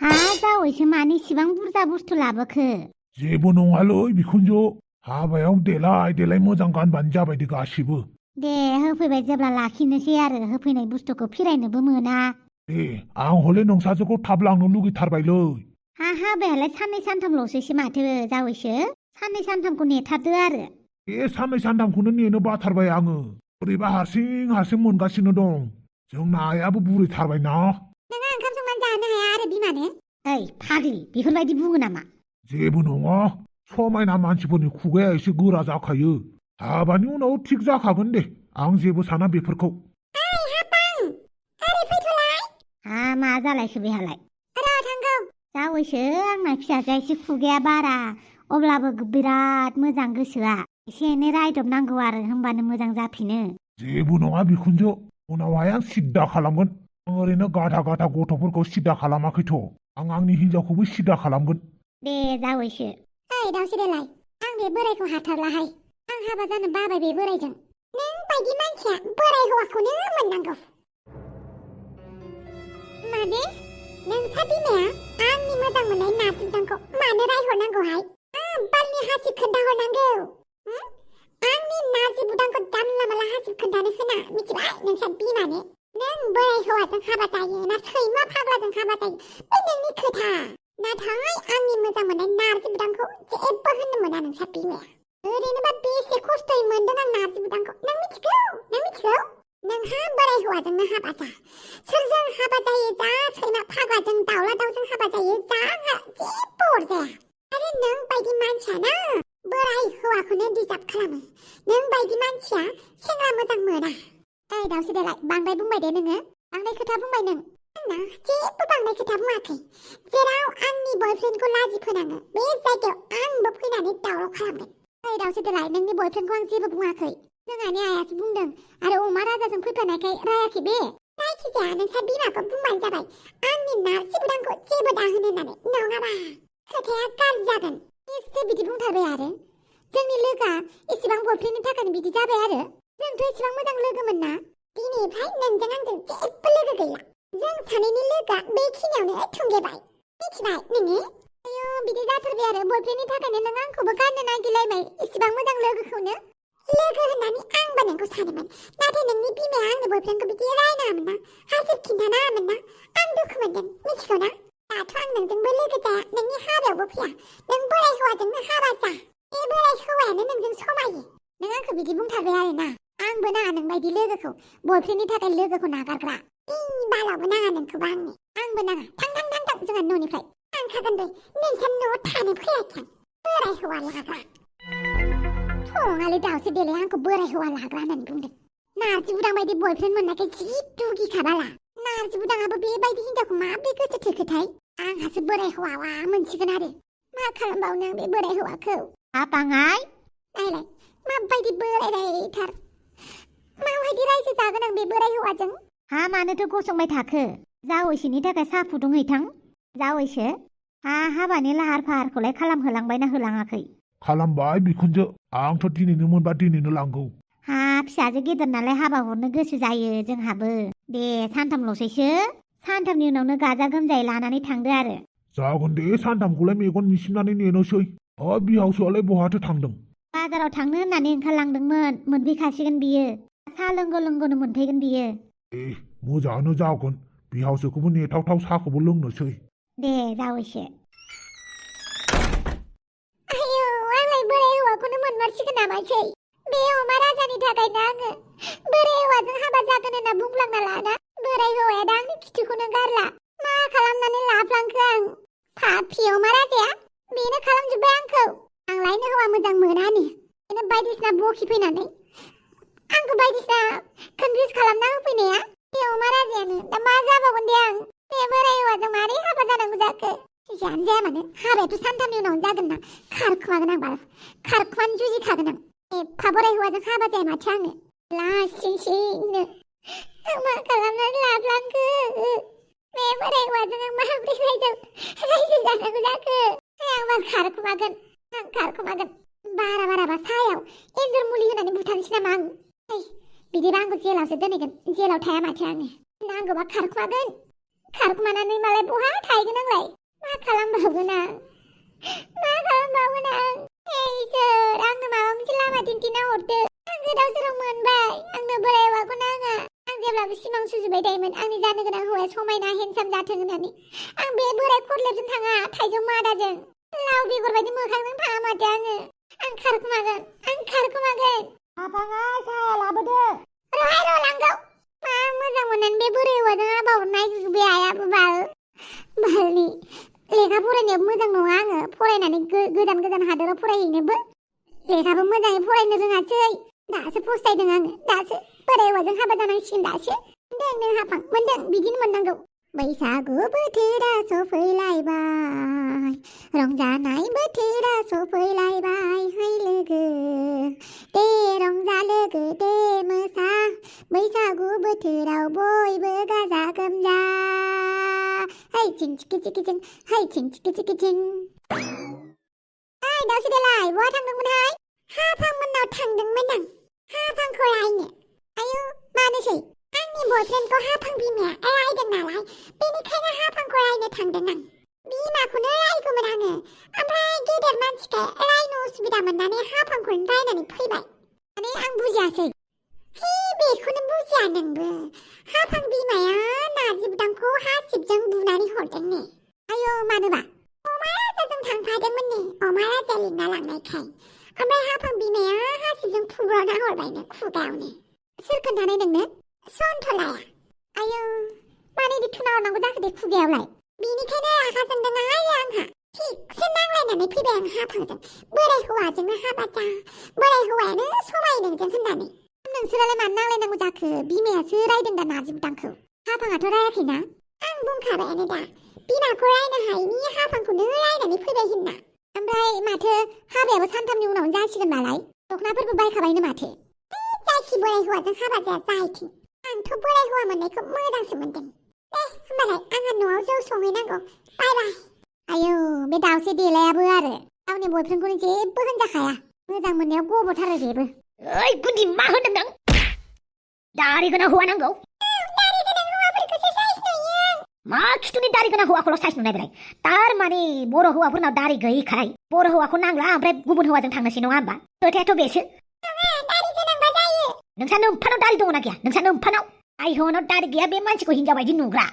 हा जावैसो मानो इसिबां बुरजा बुस्थु लाबोखो? जेबो नङालै बिखुनजो हाबायाव देलाय मोजां गानबानो जाबाय दे गासिबो। दे होफैबाय जेब्ला लाखिनोसै आरो होफैनाय बुस्थुखौ फिरायनोबो मोना। दे आं हले नोंसाजोखौ थाब लांनो लुगैथारबायलै। हाबायालाय साननै सानथामल'सैसो माथो जावैसो साननै सानथामखौ नेथारदो आरो। बे साननै सानथामखौनो नेनो बाथारबाय आङो बोरैबा हारसिं मोनगासिनो दं। जोंना आइयाबो बुरैथारबायना। नोंहा ओंखाम संनानै जानो हाया आरो बिमानो? ओइ फाग्लि बेफोरबायदि बुङो नामा? जेबो नङा समायना मानसिफोरनि खुगाया एसे गोरा जाखायो। हाबानि उनाव थिग जाखागोन दे आं जेबो साना बेफोरखौ। मा जालायखो बेहालाय? थांगौ जावैसो आंना फिसाजोआ एसे खुगाया बारा अब्लाबो बिराद मोजां गोसोआ एसे एनै रायदबनांगौ आरो होमबानो मोजां जाफिनो। जेबो नङा बिखुनजो उनावहाय आं सिद्दा खालामगोन। आं ओरैनो गाधा गथ'फोरखौ सिदा खालामाखैथ' आं आंनि हिनजावखौबो सिदा खालामगोन। दे जावैसो। ओइ दावसिदेलाय आं बे बोरायखौ हाथारलाहाय। आं हाबा जानो बाबाय बे बोरायजों। नों बायदि मानसिया बोराय हौवाखौनो मोननांगौ। माने नोंसा बिमाया आंनि मोजां मोननाय नार्जिदांखौ मानो रायहरनांगौहाय? बालनि हासिब खोन्थाहरनांगौ। आंनि नार्जि बुदांखौ जानला माला हासिब खोन्थानो होना मिथिबाय नोंसा बिमानो। नों बोराय हौवाजों हाबा जायो ना सैमा फाग्लाजों हाबा जायो बे नोंनि खोथा। नाथाय आंनि मोजां मोननाय नार्जि बुदांखौ जेबो होननो मोना नोंसा बिमाया। ओरैनोबा बेसे खस्थ'यै मोनदों आं नार्जि बुदांखौ नों मिथिगौ? नोंहा बोराय हौवाजोंनो हाबा जा। सोरजों हाबा जायो जा सैमा फाग्लाजों दाउला दाउजों हाबा जायो जा जेबो अरजाया। आरो नों बायदि मानसियाना बोराय हौवाखौनो डिजार्भ खालामो। नों बायदि मानसिया सेंग्रा मोजां मोना। ओइ दावसिदेलाय बांद्राय बुंबाय दे नोङो। बांद्राय खोथा बुंबाय नों। आंना जेबो बांद्राय खोथा बुङाखै। जेराव आंनि बयफ्रेन्डखौ लाजि फोनाङो बे जायगायाव आंबो फैनानै दावराव खालामगोन। ओइ दावसिदेलाय नोंनि बयफ्रेन्डखौ आं जेबो बुङाखै। जोंहानि आइयासो बुंदों आरो अमा राजाजों फैफानायखाय रायाखै बे। जायखिजाया नोंसा बिमाखौ बुंबानो जाबाय आंनि नार्जि बुदांखौ जेबो दाहोनो होननानै नङाबा खोथाया गाज्रि जागोन। एसे बिदि बुंथारबाय आरो जोंनि लोगोआ एसेबां बयफ्रेन्डनि थाखायनो बिदि जाबाय आरो जोंथ' एसेबां मोजां लोगोमोन ना। दिनैनिफ्राय नोंजों आंजों जेबो लोगो गैला। जों सानैनि लोगोआ बेखिनियावनो थुंगेबाय मिथिबाय नोङो? आयौ बिदि जाथारबाय आरो बयफ्रेन्डनि थाखायनो नों आंखौबो गारनो नागिरलायबाय एसेबां मोजां लोगोखौनो। लोगो होननानै आंबो नोंखौ सानोमोन नाथाय नोंनि बिमाया आंनि बयफ्रेन्डखौ बिदि रायनाङामोन ना हासिब खिन्थानाङामोन ना आं दुखु मोनदों मिथिगौ ना? दाथ' आं नोंजोंबो लोगो जाया नोंनि हाबायावबो फैया। नों बोराय हौवाजोंनो हाबा जा। बे बोराय हौवायानो नोंजों समायो। नों आंखौ बिदि बुंथारबाय आरो ना। आंबो नाङा नोंबायदि लोगोखौ बयफ्रेन्डनि थाखाय लोगोखौ नागारग्रा। बालावबो नाङा नोंखौबो आंबो नाङा। थां जोंहा न'निफ्राय थांखागोन दे नोंसा न'आव थानो फैयाखै आं बोराय हौवा लाग्रा। थङालै दावसो देलाय आंखौ बोराय हौवा लाग्रा होननानै बुंदों। नार्जि बुदां बायदि बयफ्रेन्ड मोननायखाय जि दुगिखाबाला। नार्जि बुदाङाबो बेबायदि हिनजावखौ माब्रै गोसो थोखोथाय? आंहासो बोराय हौवा मोनसिगोन आरो मा खालामबावनो आं बे बोराय हौवाखौ। बाङाय नायलाय माबायदि बोरायथार। माबायदि रायजो जागोन आं बे बोराय हौवाजों? मानोथो गसंबाय थाखो? जावैसोनि थाखाय साहा फुदुंहैथां। जावैसो हाबानि लाहार फाहारखौलाय खालामहोलांबायना होलाङाखै? खालामबाय बिखुनजो आंथ' दिनैनो मोनबा दिनैनो लांगौ। फिसाजो गेदेर नालाय हाबा हरनो गोसो जायो जोंहाबो। दे सानथामल'सैसो सानथामनि उनावनो गाजा गोमजायै लानानै थांदो आरो। जागोन दे सानथामखौलाय मेगन मिसिमनानै नेनोसै। बिहावसोआलाय बहाथो थांदों? बाजाराव थांनो होननानै ओंखारलांदोंमोन मोनफैखासिगोन बियो। साहा लोंगोनो मोनफैगोन बियो। मोजाङानो जागोन बिहावसोखौबो नेथावथाव साहाखौबो लोंनोसै। दे जावैसो। आयौ आंलाय बोराय हौवाखौनो मोनमारसिगोन नामासै? बे अमा राजानि थाखायनो आङो बोराय हौवाजों हाबा जागोन होनना बुंफ्लांना लाना बोराय हौवाया दा आंनि खिथुखौनो गारला। मा खालामनानै लाफ्लांखो आं? पापि अमा राजाया बेनो खालामजोब्बाय आंखौ। आंलायनो हौवा मोजां मोनानो बेनो बायदिसिना बखिफैनानै आंखौ बायदिसिना कनफिउस खालामना होफैनाया बे अमा राजायानो। दा मा जाबावगोन दे आं? बे बोराय हौवाजों मारै हाबा जानांगौ जाखो? जियानो जाया मानो हाबायाथ' सानथामनि उनावनो जागोन ना। खारखुमागोन आं बाल खारखुमानो जुजिखागोन आं। एफा बोराय हौवाजों हाबा जाया माथो आङो लासिंसिंनो। आं मा खालामनानै लाफ्लांखो? बे बोराय हौवाजों आं माब्रै रायजो जानांगौ जाखो? आं खारखुमागोन बाराबा सायाव एन्जर मुलि होनानै बुथारनोसै नामा आं? बिदिबा आंखौ जेलावसो दोनहैगोन। जेलाव थाया माथो आङो। नांगौबा खारखुमागोन गोमानानै मालाय बहा थाहैगोन आंलाय मा खालामबावगोन आं इसोर आंनो माबा मोनसे लामा दिन्थिना हरदो आं गोदाव सोराव मोनबाय आंनो बोराय हौवाखौ नाङा आं जेब्लाबो सिमां सुजुबाय थायोमोन आंनि जानो गोनां हौवाया समायना हेन्डसाम जाथों होननानै आं बे बोराय खरलेबजों थाङा थाइजौ मादाजों लाव बेगर बायदि मोखांजों थाङा माथो आं खारखोमागोन हाफाङा साया लाबोदो रहाय र' लांगौ मा मोजां मोननानै बे बोराय हौवाजों हाबा हरनाय बे आयाबो बालनि लेखा फरायनायाबो मोजां नङा आङो फरायनानै गोजान हादोराव फरायहैनोबो लेखाबो मोजाङै फरायनो रोङासै दासो फस्थायदों आङो दासो बोराय हौवाजों हाबा जानांसिगोन दासो मोनदों हाफां मोनदों बिदिनो मोननांगौ बैसागु बोथोरा सफैलायबाय रंजानाय बोथोरा सफैलायबाय है लोगो दे रंजा लोगो दे मोसा बैसागु बोथोराव बयबो गाजा गोमजा है चिं चिकि चिकि चिं है चिं चिकि चिकि चिं ओइ दावसो देलाय बहा थांदोंमोनहाय हाफांमोननाव थांदोंमोन आं हाफांखौ लायनो आयु मानोसै आंनि बयफ्रेन्डखौ हाफां बिमाया रायदों नालाय बेनिखायनो हाफांखौ रायनो थांदों आं बिमाखौनो रायगौमोन आङो ओमफ्राय गेदेर मानसिखाय रायनो उसुबिदा मोननानै हाफांखौनो रायनानै फैबाय माने आं बुजियासै हे बेखौनो बुजिया नोंबो हाफां बिमाया नार्जि बुदांखौ हासिबजों बुनानै हरदोंनो आयौ मानोबा अमा राजाजों थांफादोंमोन ने अमा राजा लिंना लांनायखाय ओमफ्राय हाफां बिमाया हासिबजों फुब्र'ना हरबायनो खुगायावनो सोर खोन्थानाय नोंनो सन्थलाया आयौ मानो इदि थुना हरनांगौ जाखो दे खुगायावलाय बेनिखायनो रागा जोंदोंहाय आंहा थिगसे नांलायनानै फैबाय आं हाफांजों बोराय हौवाजोंनो हाबा जा बोराय हौवायानो समायो नोंजों होननानै नोंसोरालाय मानो नांलायनांगौ जाखो बिमायासो रायदों दा नार्जि बुदांखौ हाफाङाथ' रायाखैना आं बुंखाबायानो दा बिमाखौ रायनो हायिनि हाफांखौनो रायनानै फैबाय होनना ओमफ्राय माथो हाबायाबो सानथामनि उनावनो जासिगोन नालाय दख'नाफोरबो बायखाबायनो माथो जायखि बोराय हौवाजों हाबा जाया जाहैथों आंथ' बोराय हौवा मोननायखौ मोजांसो मोनदों होमबालाय आंहा न'आव जौ संहैनांगौ बाय बाय आयौ बे दावसे देलायाबो आरो गावनि बयफ्रेन्डखौनो जेबो होनजाखाया मोजां मोननायाव गब'थारो जेबो ओइ गुदि मा होनदों नों दारि गोनां हौवा नांगौ दारि गोनां हौवाफोरखौसो साइज नुयो मा खिथुनि दारि गोनां हौवाखौल' साइज नुनाय बेलाय थारमाने बर' हौवाफोरनाव दारि गैयैखाय बर' हौवाखौ नांला ओमफ्राय गुबुन हौवाजों थांनोसै नङा होमबा खोथायाथ' बेसो दारि गोनांबा जायो नोंसा नोम्फानाव दारि दङ ना गैया नोंसा नोम्फानाव आइ हौवानाव दारि गैया बे मानसिखौ हिनजाव बायदि नुग्रा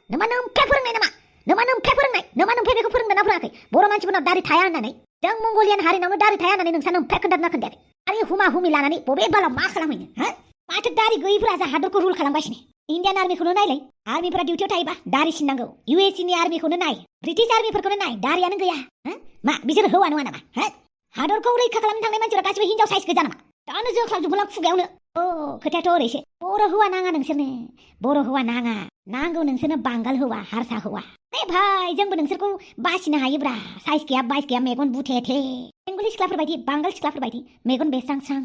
नोमा नोम्फाया फोरोंनाय नामा नोमा नोम्फाया बेखौ फोरोंदोंना फोरोङाखै बर' मानसिफोरनाव दारि थाया होननानै जों मंगलियान हारिनावनो दारि थाया होननानै नोंसा नोम्फाया खोन्थादोंना खोन्थायाखै आरो हुमा हुमि लानानै बबे बालाव मा खालामहैनो हो माथो दारि गैयैफोरा जा हादरखौ रुल खालामगासिनो इन्डियान आर्मिखौनो नायलाय आर्मिफोरा डिउटियाव थायोबा दारि सिननांगौ इउएसनि आर्मिखौनो नाय ब्रिटिश आर्मिफोरखौनो नाय दारियानो गैया मा बिसोर हौवा नङा नामा हादरखौ रैखा खालामनो थांनाय मानसिफोरा गासिबो हिनजाव साइज गोजा नामा दानो जोख्लाबजोबहोलां खुगायावनो खोथायाथ' ओरैसो बर' हौवा नाङा नोंसोरनो बर' हौवा नांगौ नोंसोरनो बांगाल हौवा हारसा हौवा भाई जोंबो नोंसोरखौ बासिनो हायोब्रा साइज गैया बाइस गैया मेगन बुथेथे बेंगलि सिख्लाफोर बायदि बांगाल सिख्लाफोर बायदि मेगन बेस्रांस्रां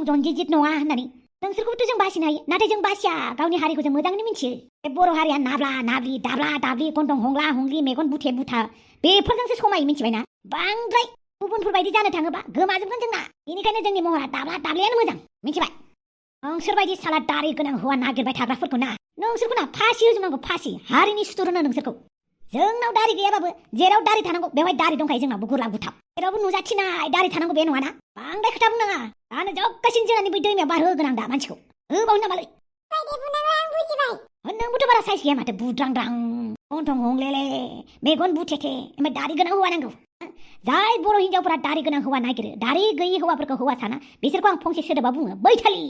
जन्जित नङा होननानै नोंसोरखौबोथ' जों बासिनो हायो नाथाय जों बासिया गावनि हारिखौ जों मोजाङैनो मिथियो बे बर' हारिया नाब्ला नाब्लि दाब्ला दाब्लि गन्थं हंला हंलि मेगन बुथे बुथा बेफोरजोंसो समायो मिथिबायना बांद्राय गुबुनफोर बायदि जानो थाङोबा गोमाजोबगोन जोंना बेनिखायनो जोंनि महरा दाब्ला दाब्लियानो मोजां मिथिबाय नोंसोरबायदि साला दारि गोनां हौवा नागिरबाय थाग्राफोरखौ ना नोंसोरखौ ना फासि होजोबनांगौ फासि हारिनि सुथुर होनो नोंसोरखौ जोंनाव दारि गैयाबाबो जेराव दारि थानांगौ बेवहाय दारि दंखायो जोंनावबो गुरलाब गुथाब जेरावबो नुजाथिनाय दारि थानांगौ बे नङाना बांद्राय खोथा बुंनाङा दानो जग्गासिन जोनानै बै दैमायाव बारहोगोन आं दा मानसिखौ होबावनो नामालै नोंबोथ' बारा साइज गैया माथो बुद्रांद्रां गन्थं हंलेले मेगन बुथेथे ओमफ्राय दारि गोनां हौवा नांगौ जाय बर' हिनजावफोरा दारि गोनां हौवा नागिरो दारि गैयि हौवाफोरखौ हौवा साना बिसोरखौ आं फंसे सोदोबा बुङो बैथालि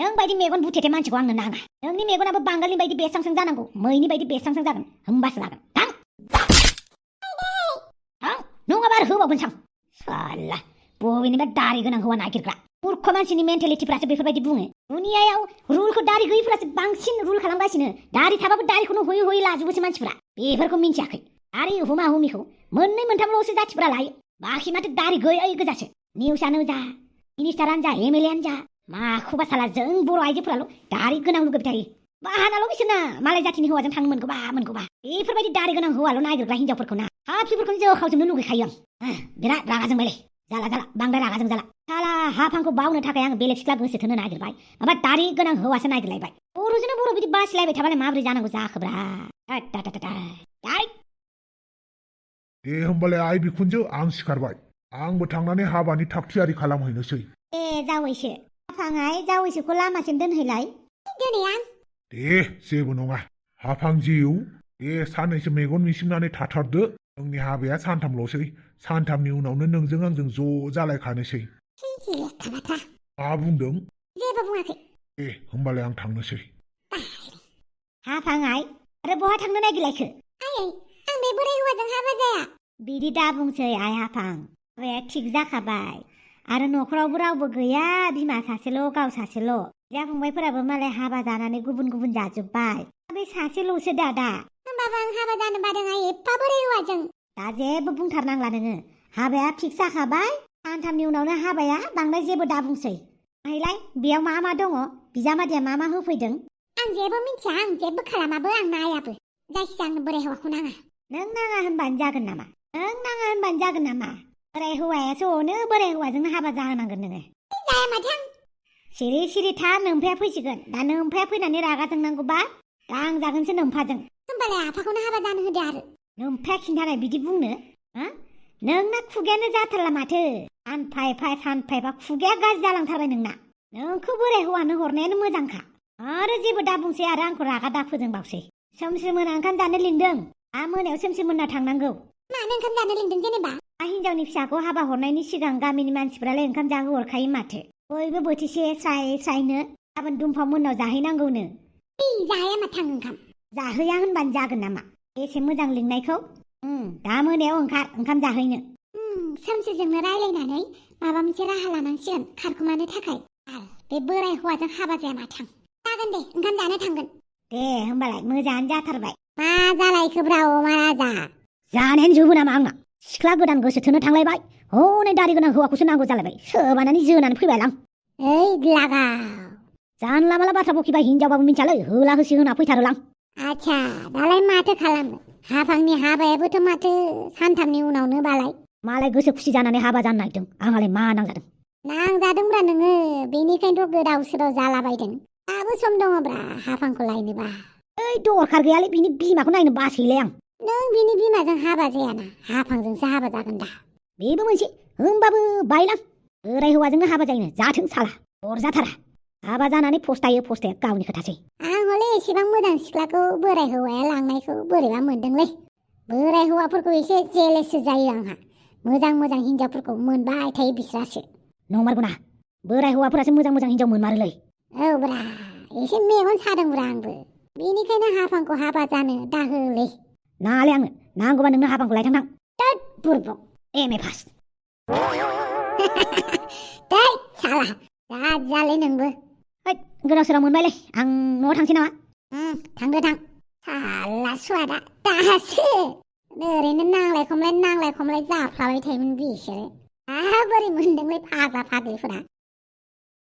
नों बायदि मेगन बुथेथे मानसिखौ आंनो नाङा नोंनि मेगनाबो बांगालनि बायदि बेस्रांस्रां जानांगौ मैनि बायदि बेस्रांस्रां जागोन होमबासो लागोन थां नङाबा आरो होबावगोन सां साला बबेनिबा दारि गोनां हौवा नागिरग्रा मूर्ख मानसिनि मेन्टेलिटिफ्रासो बेफोरबायदि बुङो दुनियायाव रुलखौ दारि गैयिफोरासो बांसिन रुल खालामगासिनो दारि थाबाबो दारिखौनो हुयै हुयै लाजोबोसो मानसिफोरा बेफोरखौ मिन्थियाखै दारि हुमा हुमिखौ मोननै मोनथामल'सो जाथिफोरा लायो बाखि माथो दारि गैयै गोजासो निउसानो जा मिनिस्टारानो जा एमएलएआनो जा माखौबा साला जों बर' आइजोफोराल' दारि गोनां लुगैबाय थायो बाहानाल' बिसोरना मालाय जाथिनि हौवाजों थांनो मोनगौबा बेफोरबायदि दारि गोनां हौवाल' नागिरग्रा हिनजावफोरखौ ना हाफिफोरखौनो जोखावजोबनो लुगैखायो आं बिराद रागा जोंबायलै जाला बांद्राय रागाजों जाला साला हाफांखौ बावनो थाखाय आङो बेलेग सिख्ला गोसो थोनो नागिरबाय ओमफ्राय दारि गोनां हौवासो नागिरलायबाय बर'जोंनो बर' बिदि बासिलायबाय थाबालाय माबोरै जानांगौ जाखोब्रा दे होमबालाय आइ बिखुनजो आं सिखारबाय आंबो थांनानै हाबानि थागथियारि खालामहैनोसै जावैसो हाफाङाय जावैसोखौ लामासिम दोनहैलाय दोनै आं दे जेबो नङा हाफां जिउ दे साननैसो मेगन मिसिमनानै थाथारदो जोंनि हाबाया सानथामल'सै सानथामनि उनावनो नोंजों आंजों ज' जालायखानोसै मा बुंदों जेबो बुङाखै दे होमबालाय आं थांनोसै हाफाङाय आरो बहा थांनो नागिरलायखो आयै आं बे बोराय हौवाजों हाबा जाया बिदि दा बुंसै आइ हाफां हाबाया थिग जाखाबाय आरो न'खरावबो रावबो गैया बिमा सासेल' गाव सासेल' बिदा फंबायफोराबो मालाय हाबा जानानै गुबुन गुबुन जाजोब्बाय बे सासेल'सो दा होमबाबो आं हाबा जानो बादों आइ एफा बोराय हौवाजों दा जेबो बुंथारनांला नोङो हाबाया थिग जाखाबाय सानथामनि उनावनो हाबाया बांद्राय जेबो दा बुंसै नायलाय बेयाव मा दङ बिजामादैया मा होफैदों आं जेबो मिथिया आं जेबो खालामाबो आं नायाबो जायखिजाया आंनो बोराय हौवाखौ नाङा नों नाङा होनबानो जागोन नामा बोराय हौवायासो अनो बोराय हौवाजोंनो हाबा जाहोनांगोन नोङो जाया माथो आं सिरि था नोमफाया फैसिगोन दा नोमफाया फैनानै रागा जोंनांगौबा दा आं जागोनसो नोमफाजों होमबालाय आफाखौनो हाबा जानो होदो आरो नोमफाया खिन्थानाय बिदि बुंनो नोंना खुगायानो जाथारला माथो सानफा एफा खुगाया गाज्रि जालांथारबाय नोंना नोंखौ बोराय हौवानो हरनायानो मोजांखा आरो जेबो दा बुंसै आरो आंखौ रागा दा फोजोंबावसै सोमस्रि मोना ओंखाम जानो लिंदों मोनायाव सोमस्रि मोना थांनांगौ मानो ओंखाम जानो लिंदों जेनेबा हिनजावनि फिसाखौ हाबा हरनायनि सिगां गामिनि मानसिफ्रालाय ओंखाम जाहोहरखायो माथो बयबो बोथिसे स्रायनो गाबोन दुमफाव मोननाव जाहैनांगौनो जाहैया माथो आं ओंखाम जाहैया होनबानो जागोन नामा एसे मोजां लिंनायखौ दा मोनायाव ओंखाम जाहैनो सोमस्रिजोंनो रायलायनानै माबा मोनसे राहा लानांसिगोन खारखुमानो थाखाय बे बोराय हौवाजों हाबा जाया माथो आं जागोन दे ओंखाम जानो थांगोन दे होमबालाय मोजाङानो जाथारबाय मा जालायखोब्रा अमा राजा जानायानो जोबो नामा आंना सिख्ला गोदान गोसो थोनो थांलायबाय हनै दारि गोनां हौवाखौसो नांगौ जालायबाय सोबानानै जोनानै फैबाय आं ओइ लागाव जानला माला बाथ्रा बखिबाय हिनजावबाबो मिन्थियालै होला होसि होना फैथारोलां आच्छा दालाय माथो खालामनो हाफांनि हाबायाबोथ' माथो सानथामनि उनावनो बालाय मालाय गोसो खुसि जानानै हाबा जानो नागिरदों आंहालाय मा नांजादों नांजादोंब्रा नोङो बेनिखायनोथ' गोदाव सोराव जालाबायदों दाबो सम दङब्रा हाफांखौ लायनोबा ओइ दरखार गैयालै बिनि बिमाखौ नायनो बासैलाय आं नों बिनि बिमाजों हाबा जायाना हाफांजोंसो हाबा जागोन दा बेबो मोनसे होमबाबो बायलां बोराय हौवाजोंनो हाबा जायोनो जाथों साला अरजाथारा हाबा जानानै फस्थाया गावनि खोथासै आं हले एसेबां मोजां सिख्लाखौ बोराय हौवाया लांनायखौ बोरैबा मोनदोंलै बोराय हौवाफोरखौ एसे जेलेससो जायो आंहा मोजां हिनजावफोरखौ मोनबाय थायो बिस्रासो नंमारगौना बोराय हौवाफोरासो मोजां हिनजाव मोनमारोलै औब्रा एसे मेगन सादोंब्रा आंबो बेनिखायनो हाफांखौ हाबा जानो दाहोलै नालाय आंनो नांगौबा नोंनो हाफांखौ लायथां थोद बुरबक एम ए पास दै साला जालै नोंबो गोदाव सोराव मोनबायलै आं न'आव थांसै नामा थांदो थां साला सुवादा दासो ओरैनो नांलाय खमलाय जाफ्लाबाय थायोमोन बिसोरो बोरै मोनदोंलै फाग्ला फाग्लिफोरा